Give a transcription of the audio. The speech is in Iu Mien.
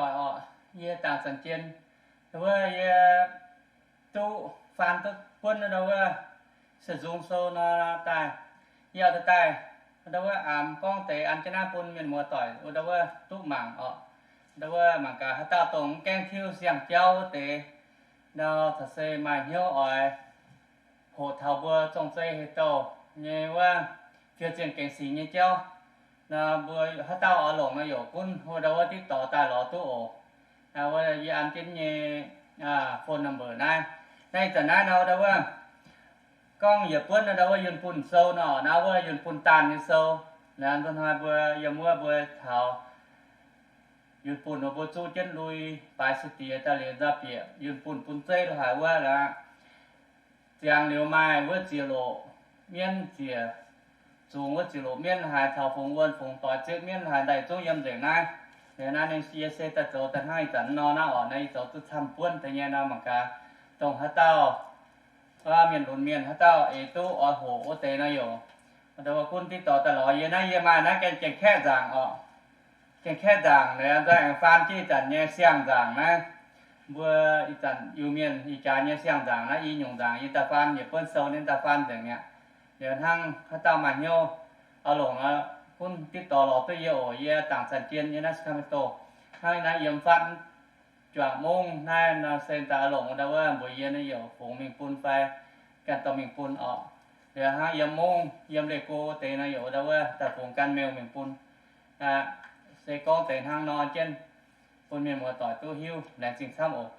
doic orqc. Yie dangc zanc jien, ndau wuov yie duqv faan duqv buonv ndau wuov se nzung sou nor daaih, yie oix daaih ndau wuov aamx gorngv deix an jienv naaiv bun mienh muoz doic wuov ndau wuov duqv mangc orqc. Ndau wuov mangc gaax haaix dauh dongh mv gaengh tiuv siang-jauv wuov deix, ndau caux se maaih hnyouv oix hoqc taux mbuo zong-zei heh douh nyei wuov fioux zienh gengx singx nyei jauv nor, mbuo haaix dauh oix longc nor, yaac gunv hlo ndau wuov diqv dorh daaih lorz duqv oc. Wuov yie an jienv nyei phone number naaiv. Naaiv ih zanc naaiv nor ndau wuov gorngv yietc buonv ndau wuov yunh bunh sou nor, naaiv wuov yunh bunh daanh nyei sou. Naaiv nzunc hnoi mbuo yiem wuov mbuo taux yunh bunh wuov mbuo zuqv jienv lui baaix sou-diex daaih liuz nzauh bieqc yunh bunh bun zeiv lo haaix wuov aqv. Ziangx liuz maaih wuov ziex loqc mienv ziec, zungx wuov ziex loqc mienv haaix caux fungx wuonh fungx doix zipv mienv haaix daaih zungv yiem nzengc naaiv. Liuz naaiv ninh yie se daaih zoux daaih hnangv ih zanc nor naaiv orqc. Naaiv yie zoux duqv camv buonv deix nyei nor mangc gaax, dongh haaix dauh mienh lunx mienh haaix dauh eix duqv oix hoqc wuov deix nor, yaac ndau wuov gunv diqv dorh daaih lorz yie. Naaiv yie maaih naaiv ganh Janx-Kaeqv nzaangc orqc. Janx-Kaeqv nzaangc naaiv nzangc faan jienv ih zanc nyei siang-nzaangc naaiv. Mbuo ih zanc Iu-Mienh ih jaax nyei siang-nzaangc naaiv i nyungc nzaangc yie daaih faan, yietc buonv sou ninh daaih faan nzengc mi'aqv. Liuz hnangv haaix dauh maaih hnyouv oix longc nor, gunv diqv dorh lorz duqv yie oc. Yie dangc zanc jien nyei naaiv Sacramento. Hnangv naaiv yiem fatv juangc mungv naaiv nor se daaih oix longc ndau wuov mbuox yie nor, yaac fungx mingh bun fai ganh dorh mingh bun orqc. Liuz hnangv yiem mungv yiem Leih Go wuov deix nor, yaac ndau wuov daaih fungx gan mail mingh bun. Se gorngv deix hnangv nor jienv bun mienh muoz doic duqv hiuv. Laengz zingh camv oc.